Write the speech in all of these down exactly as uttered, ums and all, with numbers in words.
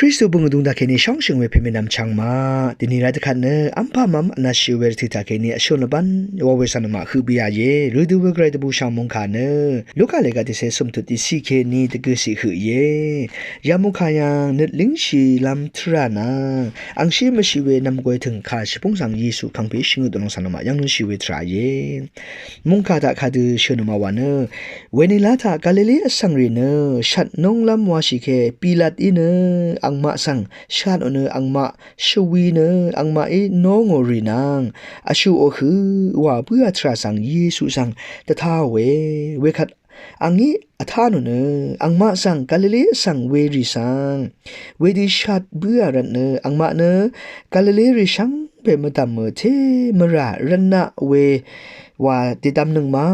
Kristu bøng vdung taqkèní shóngshø̀ng we pèmè nvmchvng ma. Dvni rá dvkvt nø vmpà mvm vnatshì we rvtø̀ taqkèní vshø̀n vbán wa we svng nø màhøq bø yà íe. Rødø we gvray dvbùshv̀ng mungkà nø Luka lèga tiqsè sumtut tiqsiq kèní dvgø̀ siq høq íe. Ya mungkà yv̀ng nøt língshìlv́m tvrà nvng angshí mvshì we nv̀mgwètø̀ng kà shvpúng svng Yesu kàngpè shvngøt dvlòng svng nø màyv́ng lúnshì we tvrà íe. Mungkà taq kadø shø̀n nø màwà nø Wenila taq Galili vsvng rì nø shvt núnglv́m washì ke Pilat í nø angmaq svng shatò nø angmaq shvwi nø angmaqí nóngò rì nvng vshuqò høq wa bǿà tvrà svng Yesu svng dvtaòe. Wekvt angí vtánò nø angmaq svng Galili vsvng werì svng wedø shat bǿà rvtnø angmaq nø Galili rì shvngbe mvdv̀mø té mvrà rvtnaq we wa dèdvmnøng ma.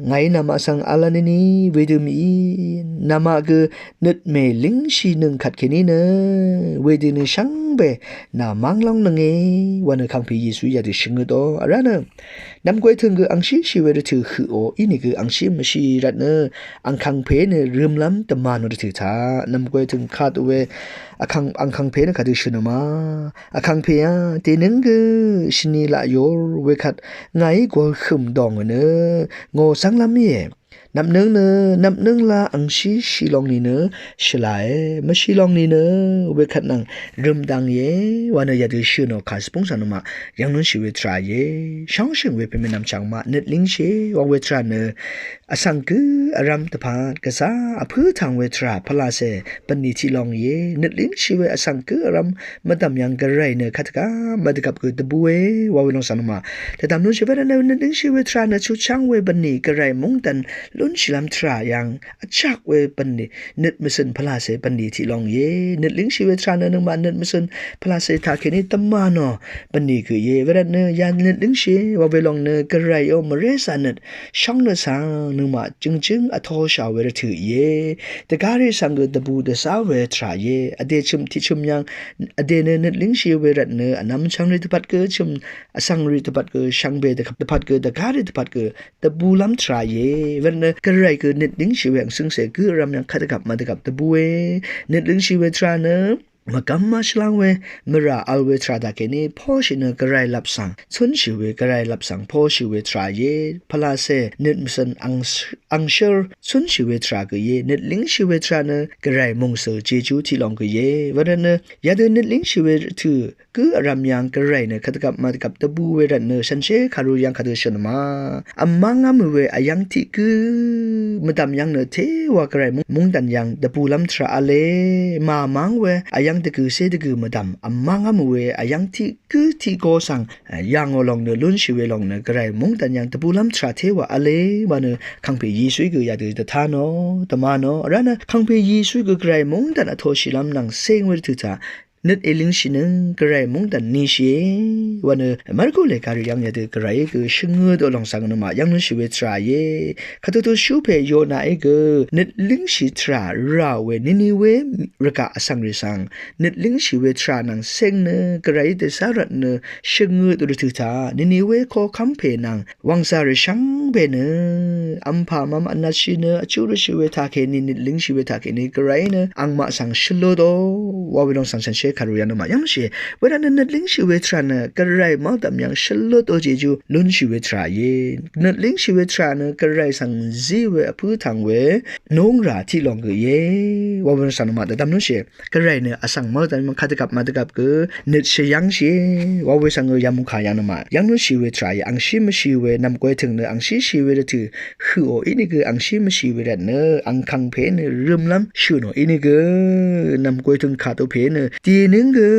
Ngàí namaq svng v̄l lv̄n íní wedø mìí namaq gø nøt mèlíngshìnøng kvt kèní nø wedø nø shvngbe nà mv́ng lóngnønge wa nø kàngpè Yesuí yadø shvngøtò. Vrá nø nv̀mgwètø̀ng gø angshí shì we rvtø̀ høqò ínìgø angshí mvshì rvtnø angkàngpè nø rømlv́m dvmànò rvtø̀ taq nv̀mgwètø̀ng kadø we angkàng angkàngpè nø kadø shø̀n nø ma. Angkàngpè á dènǿng gø shvni laq yor wekvt ngàí gwvhø̀m dòngò nø ngò zv́nglv́m íe. Nvpnǿng nø nvpnǿng la angshí shì long nìnø shvlae mvshì long nìnø wekvt nvng rømdvng íe wa nø yadø shø̀nò kà shvpúng svng nø màyv́ng lúnshì we tvrà íe. Shóngshø̀ng we pèmè nvmchvng ma nøt língshì wa we tvrà nø vsvng gǿ vrv́m dvpvt gvzá vpǿ tv̀ng we tvrà pvlacè bv̀nlì tiq long íe. Nøt língshì we vsvng gǿ vrv́m mvdv̀m yv̀ng gvray nø kadvgá mvdvgvp gø dvbúe wa we lòng svng nø mà dvdv̀m lúnshì we rvtnø nøt língshì we tvrà nø chucháng we bv̀nlì gvray mungdv̀n lúnshìlv́m tvrà yv̀ng vchak we bv̀nlì nøt mvsø̀n pvlacè bv̀nlì tiq long íe. Nøt língshì we tvrà nø nøngmaq nøt mvsø̀n pvlacè taqkèní dvmànò bv̀nlì gø íe. Wervtnø ya nøt língshì wa we lòng nø gvrayó mvré zà nøt shóng nø svng nøngmaq jø̀ngjǿng vtōshà we rvtø̀ íe. Dvgárì svng gø dvbù dvzá we tvrà íe. Vdè chø̀m tiqchø̀m yv̀ng vdè nø nøt língshì we rvtnø vnvm chvngrì dvpvt gø chø̀m vsvngrì dvpvt gø shvngbe dvpvt gø dvgárì dvpvt gø dvbùlv́m tvrà íe. Wervtnø gvray gø nøt língshì we angcǿngcè gǿ vrv́m yv̀ng kadvgvp mvdvgvp dvbúe. Nøt língshì we tvrà nø mvgvm mvshvlv́ng we mvrà vl we tvrà taqkèní póshì nø gvray lvp svng cúnshì we gvray lvp svng póshì we tvrà íe. Pvlacè nøt mvsø̀n ang angshǿr cúnshì we tvrà gø íe. Nøt língshì we tvrà nø gvray mòngsø̀ jejú tiq long gø íe. Wervtnø yadø nøt língshì we rvtø̀ gǿ vrv́m yv̀ng gvray nø kadvgvp mvdvgvp dvbù we rvtnø shànshér kàru yv̀ng kadø shø̀n nø mà vmv́ngv́m we vyv́ng tiq gǿ mvdv̀m yv̀ng nø téwa gvray mung mungdv̀n yv̀ng dvbùlv́m tvrà v̄le. Màmv́ng we vyv́ng dvgø̀cé dvgø̀ mvdv̀m vmv́ngv́m we vyv́ng tiq gǿ tiq go svng yà ngò lòng nø lúnshì we lòng nø gvray mungdv̀n yv̀ng dvbùlv́m tvrà téwa v̄le wa nø kàngpè Yesuí gø yadø dvtánò dvmànò. Vrá nø kàngpè Yesuí gø gvray mungdv̀n vtōshìlv́m nvng céng we rvtø̀ taq nøt èlíngshìnøng gvray mungdv̀n nishìe wa nø Marku lègàrì yv̀ng yadø gvrayí gø shvngøtò lòng svng nø màyv́ng lúnshì we tvrà íe. Kadø dø shú pè Yonaí gø nøt língshì tvrà ràò we Niniwe rvgaq vsvng rì svng nøt língshì we tvrà nvng céng nø gvrayí dvzá rvtnø shvngøtò rvtø̀ taq Niniwe koqkv́m pè nvng wv̀ngzà rì shvngbe nø vmpà mvm vnatshì nø vchuq rvshì we taqkèní nøt língshì we taqkèní gvrayí nø angmaq svng shvlutò wa we lòng svng shànshér kàru yv̀ng nø màyv́ng lúnshìe. Wervtnø nøt língshì we tvrà nø gvray mv́ldv̀m yv̀ng shvlutò jejú lúnshì we tvrà íe. Nøt língshì we tvrà nø gvray svng zí we vpǿ tv̀ng we núngrà tiq long gø íe wa we lòng svng nø mà dvdv̀m lúnshìe. Gvray nø vsvng mv́ldv̀m yv̀ng kadvgvp mvdvgvp gø nøt shvyv́ngshìe wa we svng gø yamungkà yv̀ng nø màyv́ng lúnshì we tvrà íe. Angshí mvshì we nv̀mgwètø̀ng nø angshí shì we rvtø̀ høqò ínìgø angshí mvshì we rvtnø angkàngpè nø rømlv́m shø̀nò ínìgø nv̀mgwètø̀ng kàdø pè nø dènǿng gø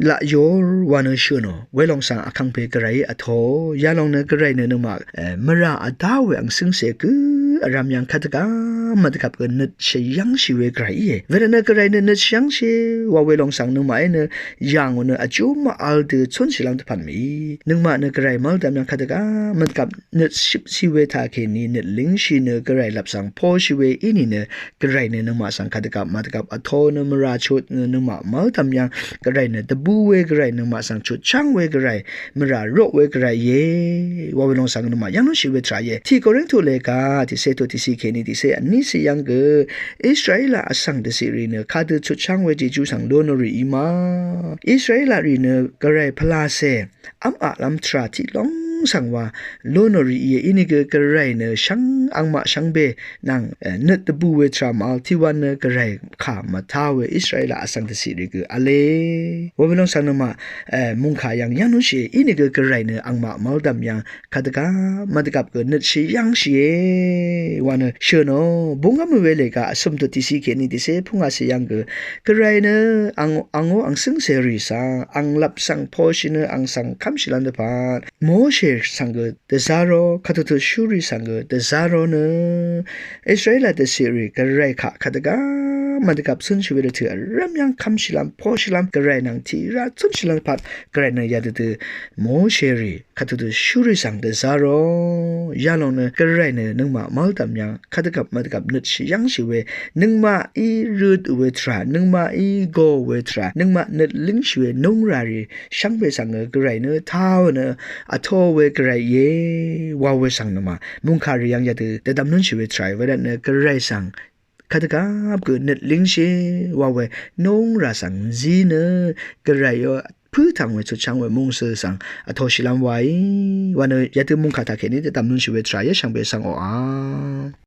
laq yor wa nø shø̀nò we lòng svng vkàngpè gvrayí vtō. Yalòng nø gvray nø nøngmaq mvrà vdá we angcǿngcè gǿ vrv́m yv̀ng kadvgvp mvdvgvp gø nøt shvyv́ngshì we gvray íe. Wervtnø gvray nø nøt shvyv́ngshì wa we lòng svng nøngmaqí nø yà ngò nø vjú màvl dø cúnshìlv́m dvpvt mìí nøngmaq nø gvray mv́ldv̀m yv̀ng kadvgvp mvdvgvp nøt shøpshì we taqkèní nøt língshì nø gvray lvp svng póshì we ínìnø gvray nø nøngmaq svng kadvgvp mvdvgvp vtō nø mvrà chut nø nøngmaq mv́ldv̀m yv̀ng gvray nø dvbù we gvray nøngmaq svng chutcháng we gvray mvrà roq we gvray íe wa we lòng svng nøngmaq yv́ng lúnshì we tvrà íe. Tiq Korintu lègà tiq Eto tìcì kèní tìcé vní cì yv́ng gø Israela vsvng dvcìrì nø kadø chutcháng we Jejú svng lo nò rìí ma. Israela rì nø Gvray pvlacè v́m aqlv́m tvrà tiq long svng wa lo nò rìí íe. Inìgø Gvray nø shvng angmaq shvngbe nvng nøt dvbù we tvrà màvl tiqwan nø Gvray kà mvtá we Israela vsvng dvcìrì gø v̄le. Webelong svng nø ma mùngkà yv̀ng yv́ng núnshìe. Inìgø Gvray nø angmaq mvldv̀m yv̀ng kadvgvp mvdvgvp gø nøtshì yv́ngshìe wa nø shø̀nò. Bungv́m we lèga vsø̀m tut tìcì kèní tìcé pungacè yv́ng gø Gvray nø ang angó ang cǿngcèrì svng ang lvp svng poshì nø ang svng kv́mshìlv́m dvpvt Moshe svng gø dvzá ró, kàtutut shúrì svng gø dvzá ró nø Israela dvcìrì Gvray kaq kadvgvp mvdvgvp cúnshì we dvtø̀ vrv́m yv́ng kv́mshìlv́m poshìlv́m Gvray nvng tiq rá cúnshìlv́m dvpvt Gvray nø yadødø Moshe rì kàtutut shúrì svng dvzá ró. Yalòng nø Gvray nø nøngmaq mvldv̀m yv́ng kadvgvp mvdvgvp nøtshì yv́ngshì we, nøngmaqí røt we tvrà, nøngmaqí go we tvrà, nøngmaq nøt língshì we nungrà rì shvngbe svng gø Gvray nø tao nø vtō we Gvray íe wa we svng nø ma mùngkà rì yv́ng yadø dvdvm núnshì we tvrà í we rvt nø Gvray svng kadvgvp gø nøt língshì wa we nungrà svng zí nø Gvray ó pǿ tv̀ng we chutcháng we mungsø svng vtōshìlv́m waí wa nø yadø mùngkà taq kèní dvdvm núnshì we tvrà í shvngbe svng oqà